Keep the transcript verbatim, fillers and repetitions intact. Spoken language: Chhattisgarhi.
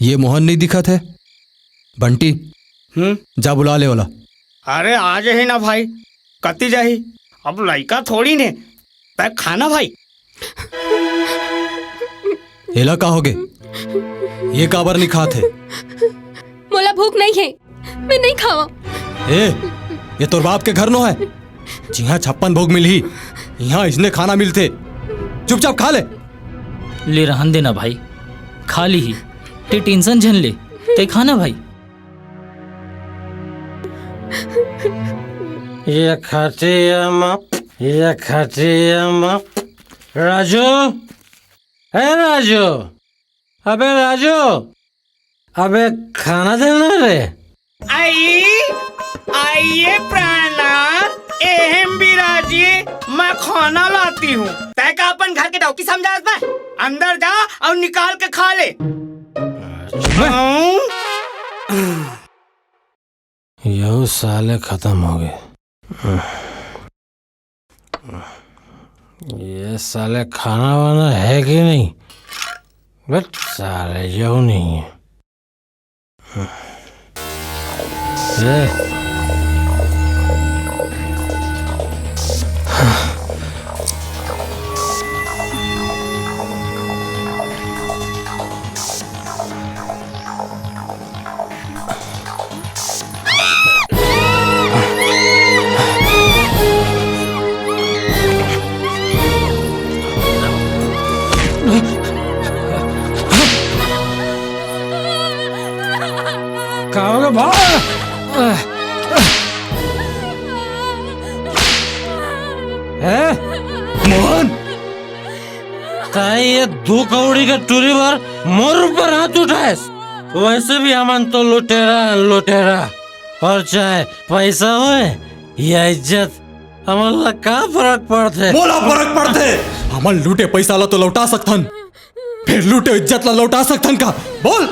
ये मोहन नहीं दिखत हे? बंटी, हम्म? जा बुला ले ओला। अरे, आ जाही ना भाई, कति जाही? अब लइका थोड़ी ने, तय खाना भाई। एला का होगे? ये काबर नहीं खात हे? मोला भूख नहीं हे, मैं नहीं खावा। ए, ये तोर बाप के घर नो है, जिहाँ छप्पन भोग मिलही, यहाँ इसने खाना मिलथे। चुपचाप खा ले। ले रहन देना भाई, खा लीही, ते टेंशन झन ले, ते खाना भाई। ये खटिया मा, ये खटिया मा। राजू, ए राजू, अबे राजू, अबे खाना देना रे। आई, आइए प्राणनाथ, एहम बिराजी, मैं खाना लाती हूँ। तय का अपन घर के डौकी समझात बा? अंदर जा और निकाल के खा ले। हम्म। यहू साले खत्म हो गए। ये साले खाना वाना है कि नहीं? बट साले यहू नहीं है। ए। का होगे भाई? हैं? मोहन! ताई ये दू कौड़ी के टूरी बर मोर ऊपर हाथ उठाएस। वैसे भी हमन तो लुटेरा हन, लुटेरा। और चाहे पैसा होए या इज्जत, हमन ला का फरक पड़थे? मोला फरक पड़थे। हमन लूटे पैसा ला तो लौटा सकथन, फिर लूटे इज्जत ला लौटा सकथन का? बोल।